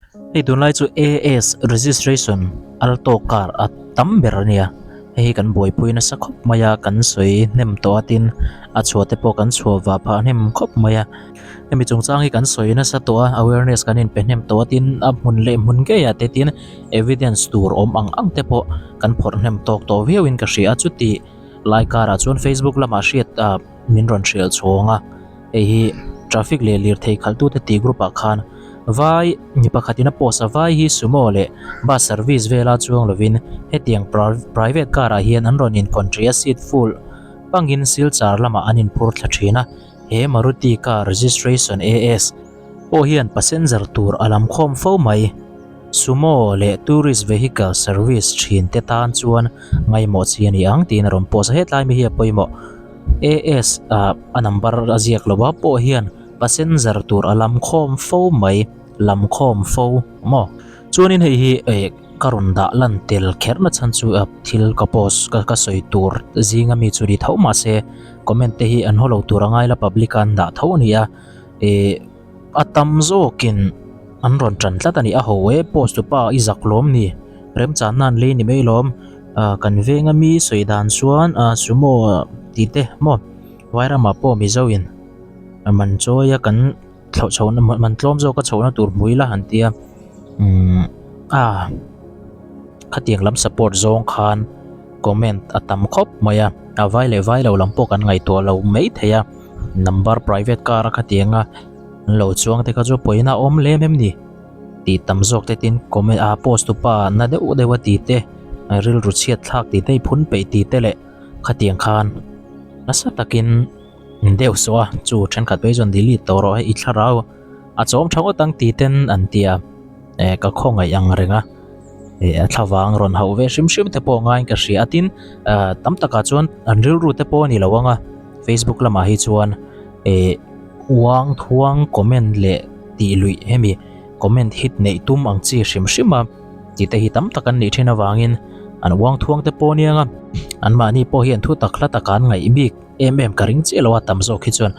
Hei tunlai chu AS registration alto car a tam ber a nia, hei hi kan buaipui nasa khawp mai a, kan sawi hnem tawh a tin a chhuah te pawh kan chhuah vah phah hnem khawp mai a, hemi chungchang hi kan sawi nasa tawh a awareness kan inpe hnem tawh a tin a hmun leh hmun ngei ah te tin evidence tur awm ang ang te pawh kan phawrh hnem tawk tawh viau in ka hria a chuti lai karah chuan facebook lamah hriat ah min rawn hrilh chhawng a. Hei hi traffic leh lirthei khalhtute tih group ah khan vai mi pakhatin a post a vai hi sumo leh bus service vela chuang lovin hetiang private car ah hian an rawn in country a seat full pangin silchar lamah an inphur thla thin a he Maruti car registration AS pawh hian passenger tur a lam khawm fo mai. Sumo leh tourist vehicle service thin te tan chuan ngaimawh chi a ni ang tiin a rawn post a hetlai mi hi a pawimawh. AS ah a number a ziak lo a pawh hian passenger tur a lam khawm fo mai lam khawm fo maw chuanin hei hi eh ka rawn dah lan tel kher na chhan chu ah thil ka post ka ka sawi tur zinga mi chu ni tho mahse comment te hi an haw lo tur a ngai la public a an dah tho a ni a eh a tam zawkin an rawn tan tlat a ni a ho e post tu pa i zak lawm ni remchanna an lei ni mai lawm. Ah kan venga mi sawi dan chuan ah sumo tih te maw vairamah pawh mizo in man chawi a kan thlauh chho na man tlawm zawk a chhohna tur hmu ila han tia umm ah khatiang lam support zawng khan comment a tam khawp mai a a vai leh vai lo lam pawh kan ngaihtuah lo mai thei a number private car a khatiang a an lo chuang te kha chu pawina a awm lem em ni. Tih tam zawk te tin comment ah post tu pa na deuh deuh a ti te rilru chhiat thlak tih te phun peih tih te leh khatiang khan nasa takin deuh sawh a chu thenkhat phei chuan delete tawh rawh hei i thlarau a chawm tha ngawt ang tih ten an ti a eh ka khawngaih ang reng a eh a thlavang rawn hauh ve hrim hrim te pawh ngaiin ka hria a tin ah tam takah chuan an rilru te pawh a ni lo ang a facebook lamah hi chuan eh uang thuang comment leh tih luih hemi comment hit neih tum ang chi hrim hrim a tih te hi tam tak an nih thin avangin an uang thuang te pawh aniang a anmahni pawh hian thu tak hla taka an ngaih bik em em ka ring chiah lo a tam zawk hi chuan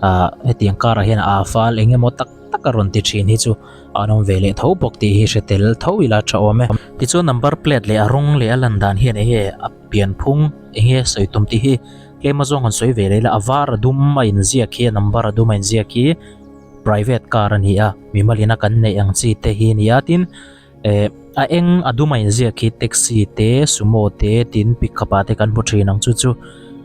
ah hetiang karah hian a fal eng emaw tak tak a rawn ti thin hi chu an awm ve leh tho bawk tih hi hre tel tho ila tha awm e. Tichuan number plate leh a rawng leh a lan dan hian eng nge a pianphung eng nge sawi tum tih hi tlem a zawng han sawi ve leh ila a var a dum a inziak hi a number a dum a inziak hi private car a ni a mimalina kan neih ang chi te hi a ni a tin eh a eng a dum a inziak hi taxi te sumo te tin pickup ah te kan hmu thin ang chu chu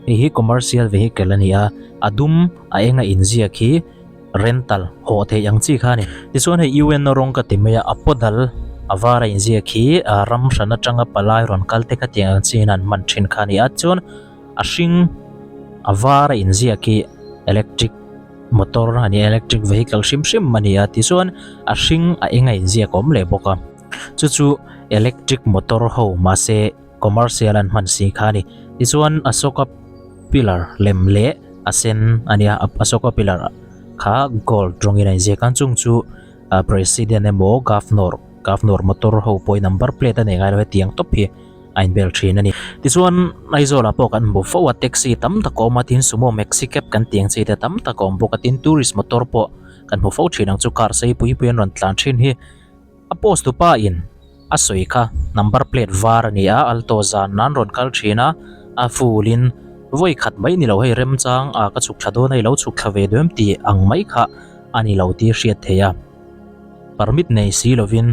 hei hi commercial vehicle a ni a a dum a eng a inziak hi rental hawh theih ang chi kha a ni tichuan hei U N rawng ka ti mai a a paw dal a var a inziak hi ah ram hran atanga palai rawn kal te khatiang ang chiin an hman thin kha a ni a chuan a hring a var a inziak hi electric motor a ni a electric vehicle hrim hrim a ni a tichuan a hring a eng a inziak a awm leh bawk a chu chu electric motor ho mahse commercial an hman si kha a ni tichuan Ashoka pillar lem leh a sen a nia Ashoka pillar kha gold rawngin a inziak a chung chu ah president emaw governor governor motor ho pawhin number plate a nei ngai lo hetiang tawp hi a inbel thin a ni. Tichuan Aizawlah pawh kan hmu fo a taxi tam tak a awm a tin sumo maxi cab kan tih ang chi te tam tak a awm bawk a tin tourist motor pawh kan hmu fo thin ang chu car sei pui pui an rawn tlan thin hi a post tu pa in a sawi kha number plate var a ni a alto zan nan rawn kal thin a a full in vawi khat mai ni lo hei remchang ah ka chhuk thla dawn a i lo chhuk thla ve duam tih ang mai kha a ni lo tih hriat theih a permit nei si lovin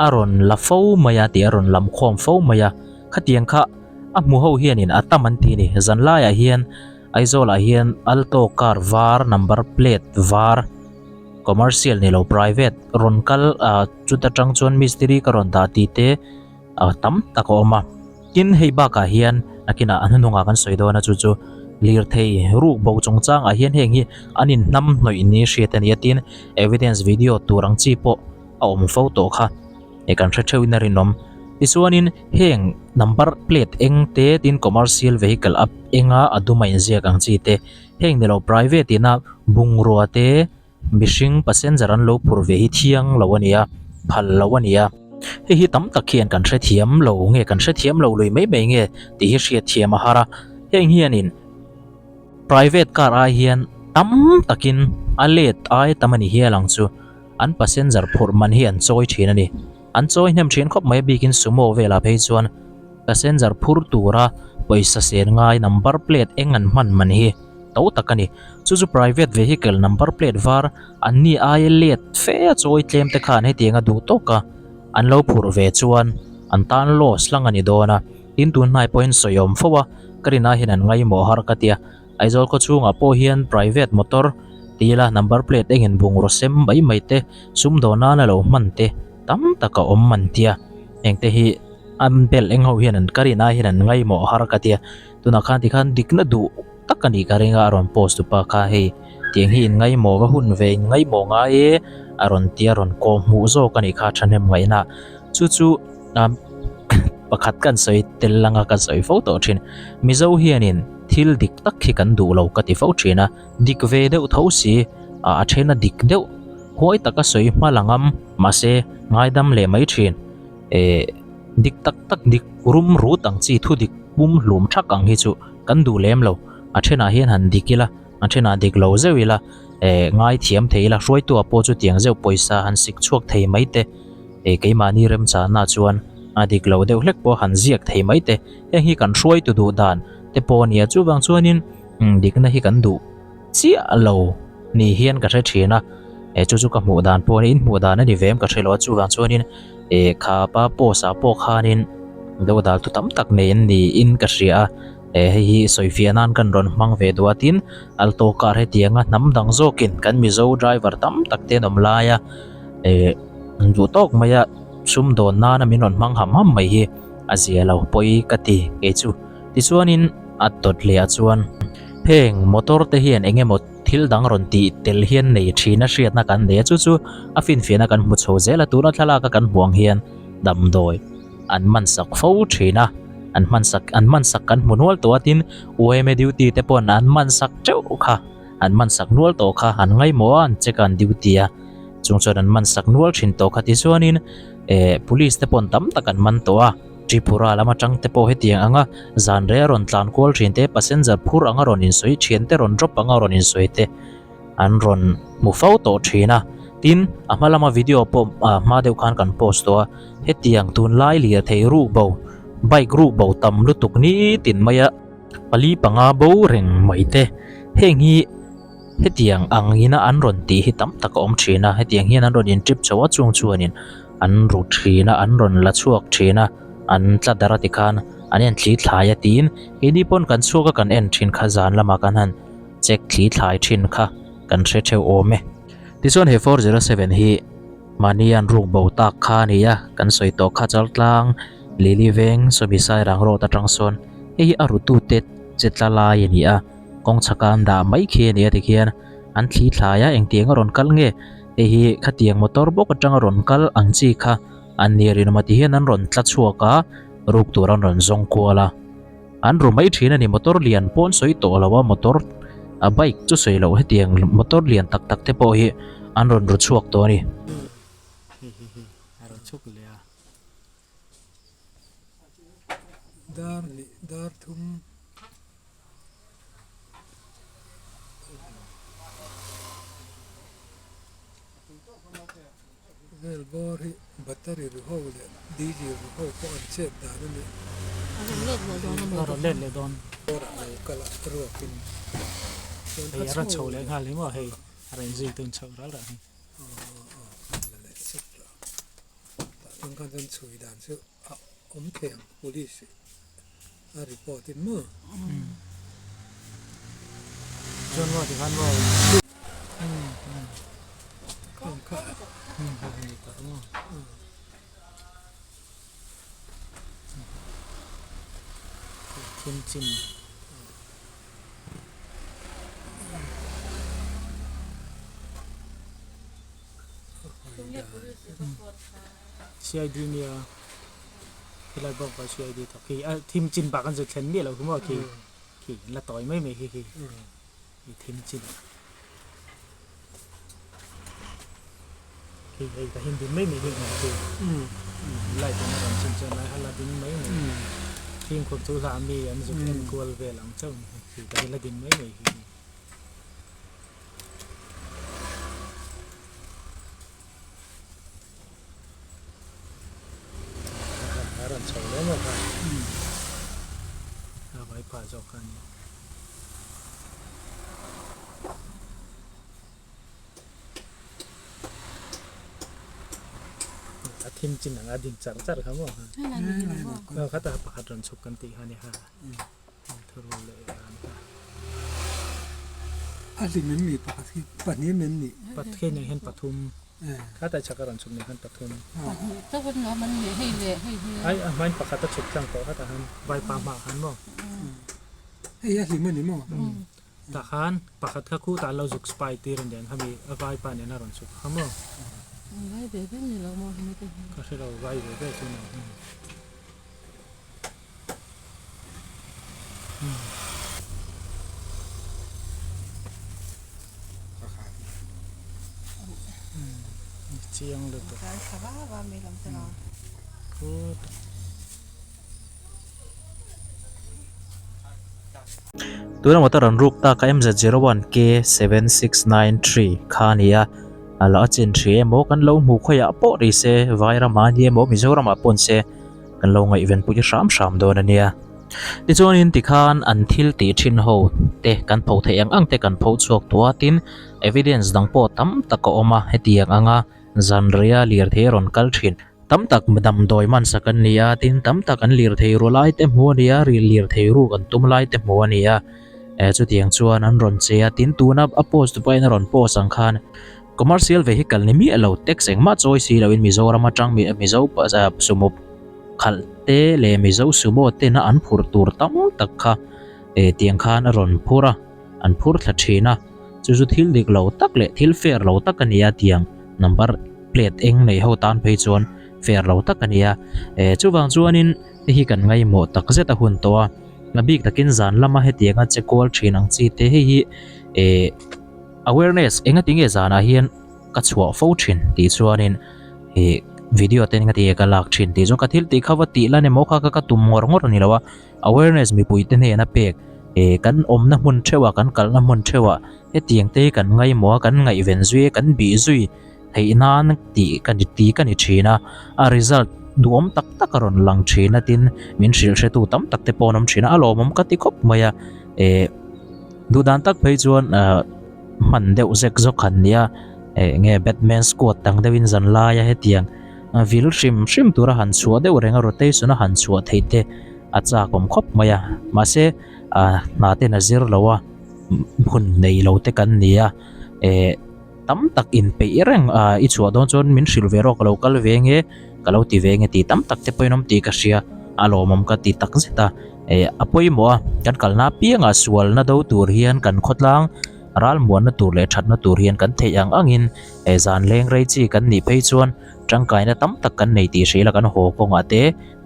a rawn la fo mai a tih a rawn lam khawm fo mai a khatiang kha a hmu ho hianin a tam an ti a ni zanlaiah hian Aizawlah hian alto car var number plate var commercial ni lo private rawn kal ah chuta tang chuan mistiri ka rawn dah tih te ah tam tak a awm a tin hei bakah hian nakinah a hnuhnungah kan sawi dawn a chu chu lirthei ruk bo chungchangah hian heng hi an inhnam hnawih ni hriat a ni a tin evidence video tur ang chi pawh a awm fo tawh kha eh kan hre theuhin a rinawm tichuanin heng number plate eng te tin commercial vehicle a enga a dum a inziak ang chi te heng ni lo private ina bungrua te mihring passenger an lo phur ve hi thiang lo a ni a phal lo a ni a hei hi tam tak hian kan hrethiam lo nge kan hrethiam lo lui mai mai nge tih hi hriatthiam a har a heng hianin private car ai hian tam takin a let ai tam a ni hial ang chu. an passenger phurh man hi an chawi thin a ni. An chawi hnem thin khawp mai a bikin Sumo velah phei chuan passenger phur tura pawisa sen ngai number plate eng an hman man hi to tak a ni. Chu chu private vehicle number plate var an ni aia let fe a chawi tlem te khan hetiang a duh tawk a an lo phurh ve chuan an tan loss hlang a ni dawn a. Tin tun hnai pawhin sawi awm fo a, ka rinah hian an ngaihmawh har ka tia. Aizawl khaw chhungah pawh hian private motor ti ila number plate engin bungraw sem mai mai te, sumdawn nana lo hman te tam tak a awm an tia. Heng te hi an bel eng ho hian an ka rinah hian an ngaihmawh har ka tia. Tunah khan tikhan dikna duh tak a nih ka ring a, a rawn post tupa kha hei tiang hi in ngaihmawh va hun ve in ngaihmawh ngai e a rawn tia rawn kawh hmuh zawk a nih kha thahnem ngaihna. Chu chu pakhat kan sawi tel langa ka sawi fo tawh thin. Mizo hianin thil dik tak hi kan duh lo ka ti fo thin a, dik ve deuh tho si a then a dik deuh huai taka sawi hma la ngam mahse ngaidam leh mai thin. Eh dik tak tak dik rum rut ang chi thu dik pum hlum thak ang hi chu kan duh lem lo. A thenah hian han dik ila a thenah dik lo zeuh ila eh ngaithiam thei ila hruaitu ah pawh chu tiang zeuh pawisa han sik chhuak thei mai te. Eh keimahni remchahna chuan a dik lo deuh hlek pawh han ziak thei mai te, heng hi kan hruaitu duh dan te pawh a nia chuvang chuanin dikna hi kan duh chiah lo ni hian ka hre thin a, eh chu chu ka hmuh dan pawh a ni, in hmuh dan a ni ve em ka hre lo a chuvang chuanin eh kha pa post ah pawh khanin do dal tu tam tak nei an niin ka hria a, eh hei hi sawifiah nan kan rawn hmang ve duh a tin alto car hetianga hnam dang zawkin kan mizo driver tam tak te an awm lai a. Eh duh tawk mai a sumdawn nana min rawn hmang ham ham mai hi a zia lo pawi ka ti kei chu. Tichuanin a dawt leh ah chuan heng motor te hian eng emaw thil dang rawn tih tel hian nei thin a hriatna kan nei a chu chu a finfiahna kan hmu chho zel a tuna thlalak a kan hmuh ang hian damdawi an man sak fo thin a an hman sak an man sak kan hmu nual tawh a tin yma duty te pawn an man sak teuh kha. An man sak nual tawh kha an ngaimawh a, an check a, an duty a, chung chuan an man sak nual thin tawh kha tichuanin eh police te pawh tam tak an man tawh a, Tripura lam atang te pawh hetiang anga zan rei a rawn tlan kual thin te, passenger phur anga rawn insawi thian te, rawn drop anga rawn insawi te an rawn hmu fo tawh thin a, tin a hma lama video pawh ah hma deuh khan kan post tawh a, hetiang tunlai lirthei rukbo bike rukbo tam lutuk nitin mai a. Pali panga bo reng mai te, heng hi hetiang ang ina an rawn tih hi tam tak a awm thin a, hetiang hian an rawn in trip chho a chung chuanin an ru thin a, an rawn la chhuak thin a, an tla dar a tikhan an en thli thlai a tiin keini pawn kan chhuak a kan en thin kha zan lamah kan han check thli thlai thin kha kan hre theuh awm e. Tichuan he 407 hi. Mahni an ruk bo tak kha a ni a, kan sawi tawh kha Chaltlang, Lily Veng, Sawmi Sairang Road atang sawn hei hi a rutute che tla lai a ni a, kawng chhaka an dah mai khi a ni a tikhian an thli thlai a, engtiang a rawn kal nge hei hi khatiang motor bawk atanga rawn kal ang chi kha an ni rinawm a tihian an rawn tla chhuak a, ruk tur an rawn zawng kual a. An ru mai thin a ni, motor lian pawn sawi tawh lo a, motor a bike chu sawi loh hetiang motor lian tak tak te pawh hi an rawn ru chhuak tawh a ni. Hei hei hei a rawn chhuk leh a. Dar hnih dar thum. Vel bawr hi battery ru ho leh diesel ru ho pawh an chet dan a ni. A rawn let leh dawn a ni. A rawn let leh dawn. Bawrah lo kal a ruakin chuan a chho chho leh nghal hi maw hei a rawn zui tun chho ral ral hi. Aw aw la leh sep tawh tah chuan khan chuan chhui dan chu a awm thei ang police a report in maw. Chuan maw tikhan maw thim chin. CID nia helai bawk pawh CID tawh khi a thim chin bak an zut thlen miah lo khi maw khi khi an la tawi mai mai khi khi i thim chin khi hei ka hin ding mai mai hi nge khi light in a rawn chin chuan lai a la ding mai mai fimkhur chu hlah mi an zut en kual vel ang chauh ni khi ka hi la ding mai mai khi. A vai pa zawk kha a ni. A thim chin anga ding char char kha maw? Kha pakhat rawn chhuk kan tih kha a ni ha. Thurul leh dan kha. A hlim em ni pakhat hi pahnih em ni? Pathian nen hian pathum. Kha tai chhaka rawn chhuk nen khan pathum. Pahnih chauh an awm an ni hei leh hei hi. Ai a hmain pakhat a chhuk tlang tawh khatah khan vaipa hmaah khan maw? Hei a hlim a ni maw? Tah khan pakhat kha khutah an lo zuk spy tir a niang khami a vaipa nen a rawn chhuk kha maw? An vai ve ve ni lo maw hemi te hi? Ka hre lo vai ve ve chu ni. Chiang lutuk. Tuna motor an ruk tak a MZ01 K7693 kha a ni a, a la a chin hrih emaw kan lo hmuh khawiah pawh ri se Vairamah a ni emaw Mizoramah pawh an se kan lo ngaihven pui hram hram dawn a nia. Tichuanin tikhan an thil tih thin ho te kan pho theih ang ang te kan pho chhuak tawh a tin evidence dang pawh tam tak a awm a hetiang anga zanriah lirthei a rawn kal thin. Tam tak damdawi hmansak an ni a, tin tam tak an lirthei ru lai te hmu a ni a, ri lirthei ruk an tum lai te hmu a ni a. Eh chutiang chuan an rawn che a, tin tuna a post tupahin a rawn post ang khan commercial vehicle ni miah lo tax engmah chawi si loin Mizoram atang Mizo sumo khalh te leh Mizo sumo tena an phurh tur tam tak kha eh tiang khan a rawn phur a, an phur thla thin a. Chu chu thil dik lo tak leh thil fair lo tak a ni a tiang number plate eng nei ho tan phei chuan fair lo tak a ni a. Eh chuvang chuanin hei hi kan ngaihmawh tak zet a hun tawh a, a bik takin zan lama hetianga che kual thin ang chi te hei hi eh awareness enga tinge zanah hian ka chhuah fo thin tih chuanin eh video te enga tinge ka lak thin tih chuan ka thil tih kha va tih lan emaw kha ka tum ngawr ngawr a ni lo a. Awareness mipuite hnena pek eh kan awmna hmun theuhah kan kalna hmun theuhah hetiang te hi kan ngaihmawh a kan ngaihven zui a kan bih zui theih nan tih ka ni tih ka ni thin a a result duhawm tak tak a rawn lang thin a tin min hrilh hretu tam tak te pawh an awm thin a a lawmawm ka ti khawp mai a eh duh dan tak phei chuan ah hman deuh zek zawk han nia eh nge batman squad dang deuhin zan laia hetiang vil hrim hrim tura han chhuah deuh reng a rotation a han chhuah theih te a chak awm khawp mai a mahse ah hna ten a zir lo a hun nei lo te kan ni a eh tam tak inpeih reng ah i chhuah dawn chuan min hrilh ve rawh ka lo kal ve nge ka lo ti ve nge tih tam tak te pawhin awm tih ka hria a lawmawm ka ti tak zet a eh a pawimawh a kan kalna apiangah sualna do tur hian kan khawtlang ralmuanna tur leh thatna tur hian kan theih ang angin eh zan leng rei chi kan nih phei chuan tangkaina tam tak kan nei tih hria ila kan haw kawngah te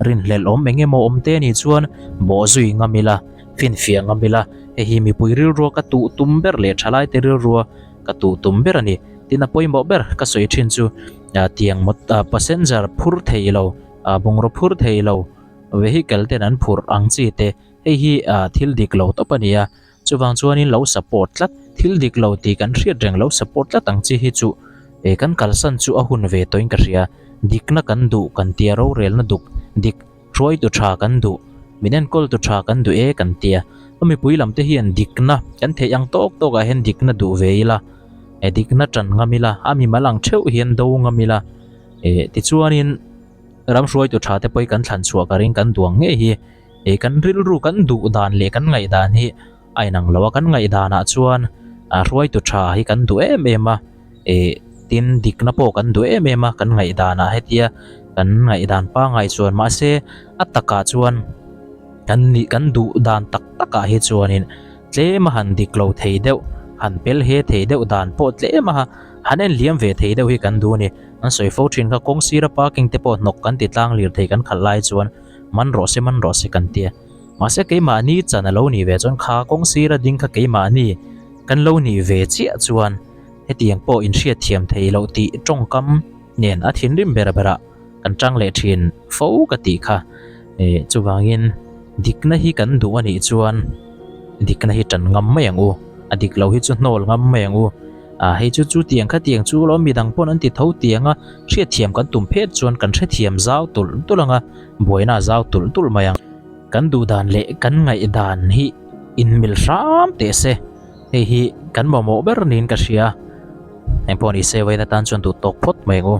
rinhlelh awm eng emaw awm te anih chuan bawh zui ngam ila finfiah ngam ila hei hi mipui rilrua ka tuh tum ber leh thalai te rilrua ka tuh tum ber a ni tin a pawimawh ber ka sawi thin chu ah tiang passenger phur thei lo ah bungraw phur thei lo vehicle ten an phurh ang chi te hei hi ah thil dik lo tawp a ni a chuvang chuanin lo support tlat thil dik lo tih kan hriat reng lo support tlat ang chi hi chu eh kan kalsan chu a hun ve tawhin ka hria dikna kan duh kan tia rorelna duk dik hruaitu tha kan duh min enkawl tu tha kan duh e kan tia a mipui lam te hian dikna kan theih ang tawk tawk ah hian dikna duh ve ila eh dikna tan ngam ila a mimal ang theuh hian do ngam ila eh tichuanin ram hruaitu tha te pawh hi kan thlan chhuah ka ring kan duang ngei hi eh kan rilru kan duh dan leh kan ngaih dan hi a inang lo a kan ngaih danah chuan ah hruaitu tha hi kan duh em em a eh tin dikna pawh kan duh em em a kan ngaih danah hetia kan ngaih dan pangngai chuan mahse a takah chuan kan nih kan duh dan tak takah hi chuanin tlem a han dik lo thei deuh han pel he thei deuh dan pawh tlem a han en liam ve thei deuh hi kan duh a ni an sawi fo thin kha kawng sira parking te pawh hnawk kan ti tlang lir thei kan khalh lai chuan man rawh se man rawh se kan tia mahse keimahni chan a lo nih ve chuan kha kawng sira ding kha keimahni kan lo nih ve chiah chuan hetiang pawh inhriat thiam thei loh tih tawngkam nen a thinrim ber berah kan tang leh thin fo ka tih kha eh chuvangin dikna hi kan duh a nih chuan dikna hi tan ngam mai ang u a dik lo hi chu hnawl ngam mai ang u. Ah hei chu chu tiang kha tiang chu lawm midang pawn an ti tho tiang a, hriatthiam kan tum phet chuan kan hrethiam zau tulh tulh ang a, buaina a zau tulh tulh mai ang. Kan duh dan leh kan ngaih dan hi inmil hram teh se, hei hi kan mamawh ber niin ka hria. Engpawh ni se vawiin atan chuan duh tawk phawt mai ang u.